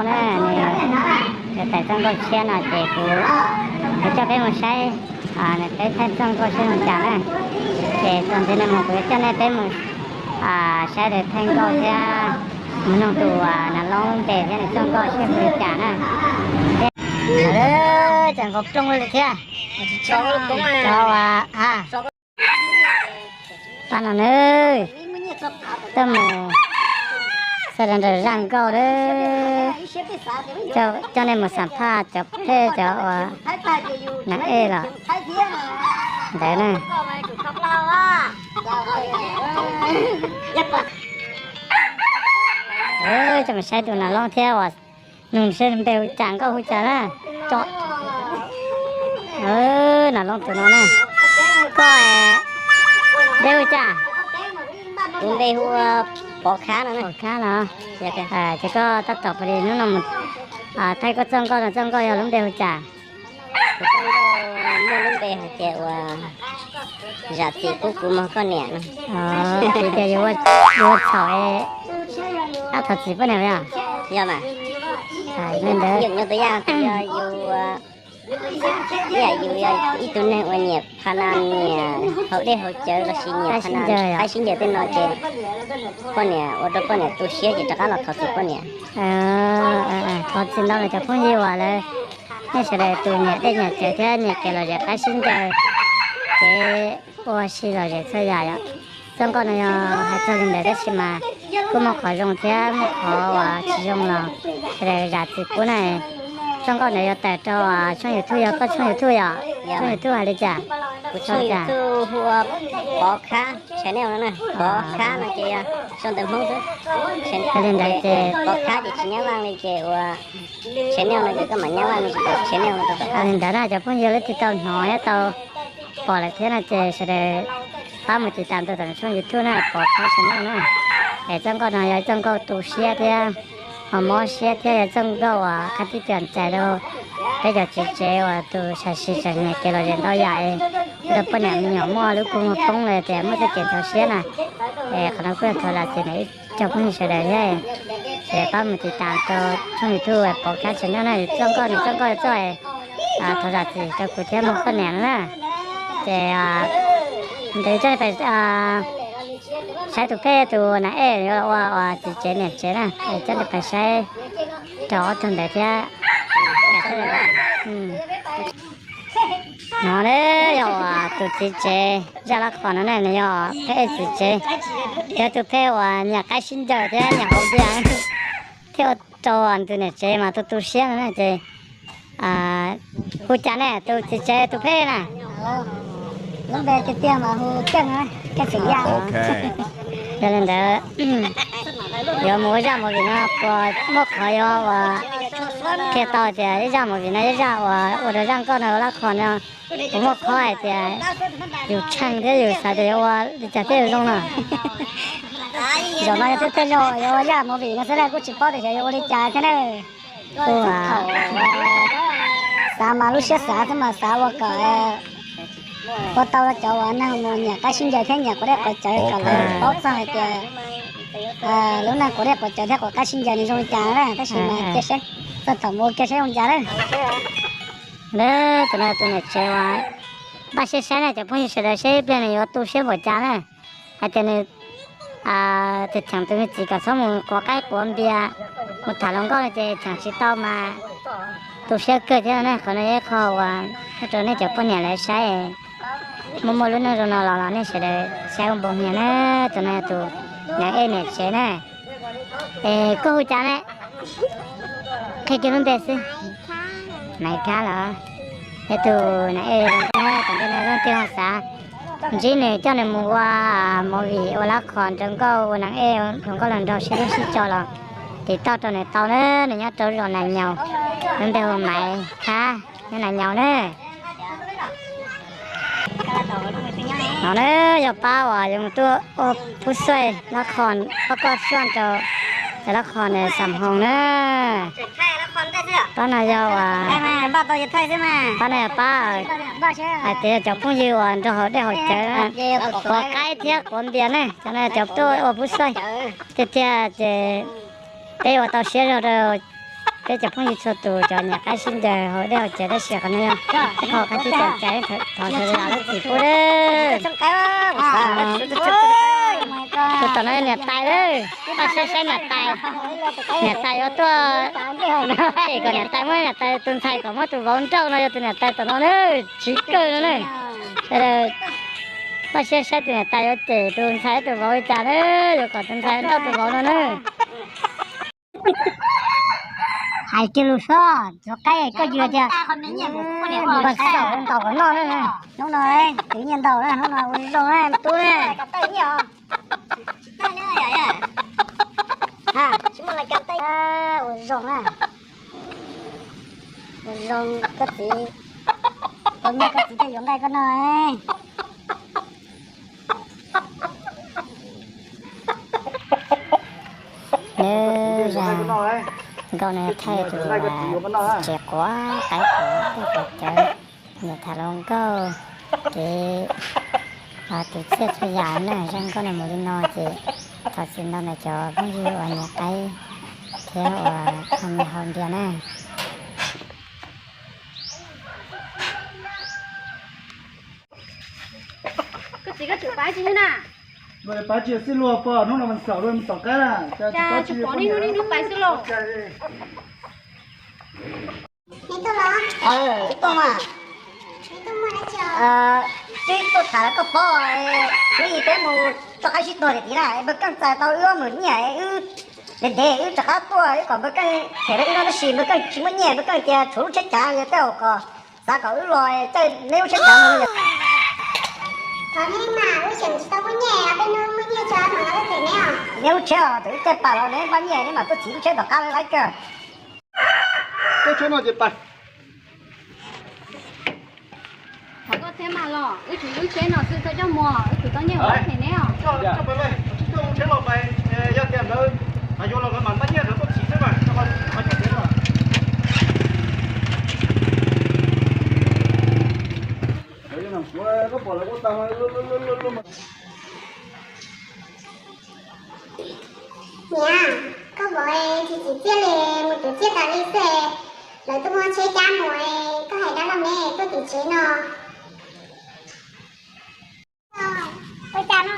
Nws yuav tawm txoj nkauj tshiab no ces kuv, kuv coj peb mus saib, nws peb thaij txoj nkauj saib zoo cas na. Ces txuas ntxiv no mus kuv yuav coj nej peb mus saib tus thaij nkauj thiab mus nug tus nas loob npe thiab nws txoj nkauj saib zoo li cas na. Ces nkaus plooj li thiab. Cov, a, pab no nawb, tuaj mus xa da nraws zaj nkauj lawm, coj nej mus xam phaj cov phej cov uas nas ej los ntawd na. Coj mus saib tus nas loob thiab uas nug seb npe hu cas nkauj hu cas na. Nas loob tus no na, koj npe hu cas? Kuv npe hu Pov Khab no. Pov Khab no. Ces koj tab tom pom li hnub no mus thaij koj txoj nkauj no, txoj nkauj yog lub npe hu cas? Kuv txoj nkauj muaj lub npe hais tias uas zam txim pub kuv mog koj niam no. Tias yus ua txhaum, ab, thov txim poj niam yog? Yog mas. Li ntawd. Yus ua, yus yog ib tug neeg uas nyiam pha na, nyiam haus dej haus cawv los sis nyiam pha na, qaib sib ncaws tej no ces poj niam ua rau poj niam tu siab ces rov qab los thov txim poj niam. Thov txim ntau los cov phooj ywg uas lawv, nej sawv daws tus nyiam dej nyiam cawv thiab nyiam kev lom zem qaib sib ncaws, kev ua si lom zem txhua yam yom. Txoj nkauj no yog hais txog li ntawd tab sis mas kuj muaj qhov zoo thiab muaj qhov uas tsis zoo los sawv daws zam txim pub na. Txoj nkauj ntawd yuav tawm rau tshooj YouTube, yog koj tshooj YouTube yom? Tshooj YouTube hais li cas? Kuv tshooj YouTube hu ua Pov Khab channel no na. Pov Khab no ces yog sau ntawv Hmoob xwb. Li ntawd ces Pov Khab ces tsis nyab vaj li ces ua channel no ces koj mam nyab vaj li channel no. Li ntawd na cov phooj ywg leej twg tau hnov thiab tau pom lawm thiab no ces sawv daws pab mus tiv tam rau tom tshooj YouTube na, Pov Khab channel na. Es txoj nkauj no yog txoj nkauj tu siab thiab ho mob siab thiab yog txoj nkauj uas qhab tib tiam txais rau peb cov txiv tsev uas tus sam sim tseem nyiam kev lom zem ntau yam es ua rau poj niam me nyuam muaj lub kua muag poob los tias muaj txoj kev ntxhov siab na. Es qhov no kuj yog thov zam txim ntawm ib co phooj ywg sawv daws thiab, sawv daws pab mus tiv tam rau tshooj YouTube Pov Khab channel na. Txoj nkauj nws txoj nkauj txoj, thov zam txim rau kuv thiab muaj poj niam no na. Ces ntawd coj pais saib tus phej tus nas ej yuav los ua txiv tsev niam tsev na, es coj pais saib rau ob tug ntawd thiab. No yog tus txiv tsev zaj lab qhos no na, nws yog phej txiv tsev, yog tus phej uas nyiam qaib sib ncaws thiab nyiam haus npias thiab ua rau tus niam tsev mas tu tu siab no na ces hu cas ne tus txiv tsev tus phej na? Lub npe tiag tiag mas hu Keej, Keej Xeem Yaj. Yog li ntawd yuav mus ua zaj movie no puas muaj qhov yuav ua qhia tau tias zaj movie no ib zaj uas ua rau zaj nkauj no ua lab qhos no puas muaj qhov hais tias yus tsheej thiab yus xav tias yuav ua li cas thiaj yuav zoo no? Zaum no yog tej zaug yuav ua zaj movie no xwb na, kuj tsis paub tias xyov yuav ua li cas thiab na. Kuj xav mas lub siab xav xwb mas xav ua kom ua tau cov uas neeg mus nyiam qaib sib ncaws thiab nyiam quav dej quav cawv kom lawv paub txog hais tias lub neej quav dej quav cawv thiab quav qaib sib ncaws nws zoo li cas na, tab sis mas cia seb txog thaum mus ua kiag seb zoo li cas na. Tus no tus niam tsev uas npaj siab saib na cov phooj ywg sawv daws seb ib pliag nws yuav tu siab npaum cas na. Hais tias nws tus cheem tus me txiv kom txhob mus quav qaib quav npias, mus tham hluas nkauj no ces cheem tsis tau mas tu siab kawg thiab na. Qhov no yog ib qho uas ua rau nej cov poj niam lawv saib muaj muaj lub neej zoo no los los nej sawv daws saib ua npaum nyias na. Tus no yog tus nas ej niam tsev na. Es koj hu cas ne? Qhia kiag lub npe xwb. Maiv Kab los? Yog tus nas ej, tom ntej no leej twg ho xav ntsib nws coj nws mus ua movie ua lab qhos nraug nkauj ua nas ej hluas nkauj hluas nraug sib hlub sib tso los tiv tauj rau nws tau na, nws nyob rau zos Nas Nyaus, lub npe hu Maiv Kab, nyob Nas Nyaus na. No na yog pab uas yuav mus tuaj ua pub xuaj lab qhos, pab koj xuaj rau cov lab qhos ntawm Xam Hoos na. Pab no yog uas, pab no yog pab hais tias yog cov phooj ywg uas nrog haus dej haus cawv, quav qaib thiab quav npias ne, cov no cov tuaj ua pub xuaj tiag tiag ces peb ua tau siab zog rau Peb cov phooj ywg txhua tus cov niam qaib sib ncaws haus dej haus cawv tab sis qhov no yog ib qho qab tib txaus cai, thov sawv daws zam lub txim pub. Tus tom no yog niam tais lawm, paj siab saib niam tais. Niam tais yuav tuaj, es kom niam tais muab niam tais tus ntxhais kom muab tus vauv nrauj no yog tus niam tais tom no na, tsiv kawg no na. Sawv daws paj siab saib tus niam tais yuav cem tus ntxhais tus vauv li cas na, yuav kom tus ntxhais nrauj tus vauv no na. Hais kiag lus soj, cov qaib koj yws tias npawg xaum ntaus kom noj na. Hnub no twv nyiaj ntaus na, hnub no ua zoo na tub na. Ua zoo na, ua zoo koj txiv, tau nyiaj koj txiv thiaj yuav nqaij koj noj. Nws zas nkauj no thaij tus tsev quav qaib quav tej quav cawv, nws tham hluas nkauj ces tus txiaj txhua yam na. Zaj nkauj no mus li no ces thov txim ntau ntawm cov phooj ywg uas nyiam qaib thiab uas nyiam haus npias na. Koj txiv, koj tsum pab tsis na? Pab tsis xwb luag pog, hnub no mas xaum luag mus tom qab na. Cas tsum pom niaj hnub niaj hnub pais xwb los? Twb tuaj mas, twb tuaj tham koj pog, twb yim peb mus rov qab sib tuag tiag tiag na. Npawg Keej txais tau wb ob hmos nyiaj, wb ntev ntev wb rov qab tuaj, wb kom npawg Keej them rau wb no tab sis npawg Keej tsis muaj nyiaj, npawg Keej tias tshuav lub tsheb cav yog tej uas kom xav kom wb los caij neb lub tsheb cav no. Neb lub tsheb os, thaum wb caij pam los neb npaj nyiaj neb mam tuaj txiv lub tsheb tom qab lawm kawg. Tsheb no ces pais. Thov koj thiab mas los, wb tsum lub tsheb no xwb txhob coj mus, wb tsum tau nyiaj ua them neb os. Tsheb los pais, yog tias lawv yuav los lawv mam npaj nyiaj lawv tuaj txiv xwb mas. Niam, koj vauv tsis txim txiaj li mus twv txiaj tas li xwb, lawv tuaj muab tsheb cab mus, koj hais dab laug neb tuaj tim tsev no. Ua cas no?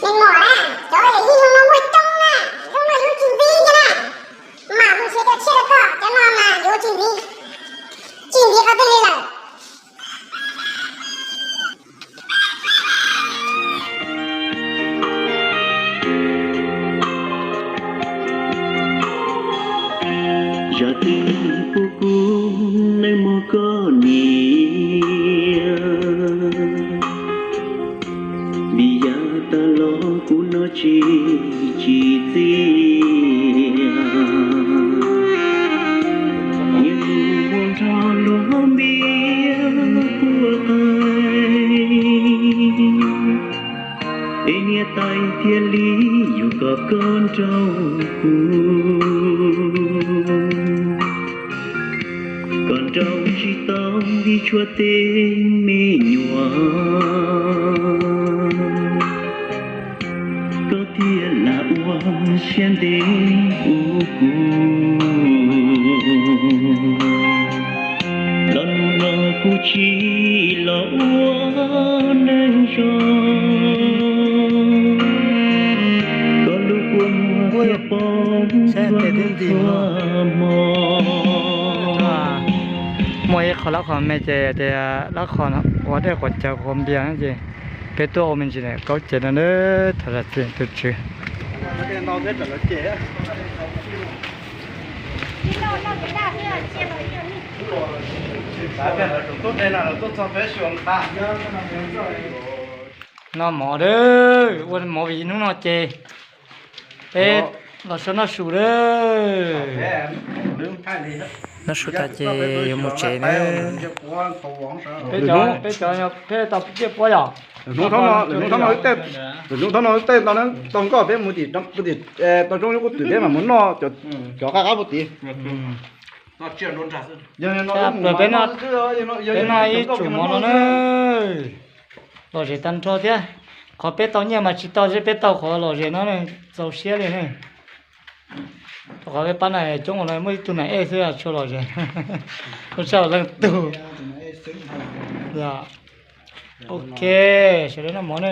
Me muam na, cov yij zoo no muaj coob na, zoo no yuav tsis ntxiv kiag na. Mam mus nrhiav cov tshiab rau koj, cov no mas yuav tsis ntxiv, tsis ntxiv qhov twg li lawm. Zam txim pub kuv neej mog koj niam, vim yav tas los kuv no tsis tsim txiaj. Niaj hnub mus nrog luag npias puag qaib, es niam tais thiaj li yuav kom koj nrauj kuv, koj nrauj tsis tau li tshuav tej me nyuam. Koj thiaj lam ua siab ntev ua kuv, los hnub no kuv tsis los ua neeg zoo. Koj lub kua muag thiaj poob tuag hmo. Muaj ib qho lab qhos me ces tias lab qhos quav dej quav cawv quav npias no ces peb tuaj ua me ntsis kaub cev no na, thov zam txim tus tswv. Noj mov a, ua mov vim hnub no ces peb los sawv noj su a. Noj su tas ces yuav mus tsev na. Peb cov, peb cov, peb tau ciaj puab yom. Lwm hnub thaum no, lwm hnub thaum no wb tej ntau, tau nkoj peb mus tim, tim tau roob nyob kuj twm peb mam mus noj cov qab qab puag tid. Peb noj ib tsum mov no na, lom zem tag nrho thiab. Qhov peb tau nyiaj mas tsis tau, peb tau qhov lom zem no ne, txaus siab li ne. Rau qhov peb pab na coob ua no muaj ib tug nas ej xwb tshua lom zem. Ua tsaug leej tug. Ok, sawv daws noj mov ne.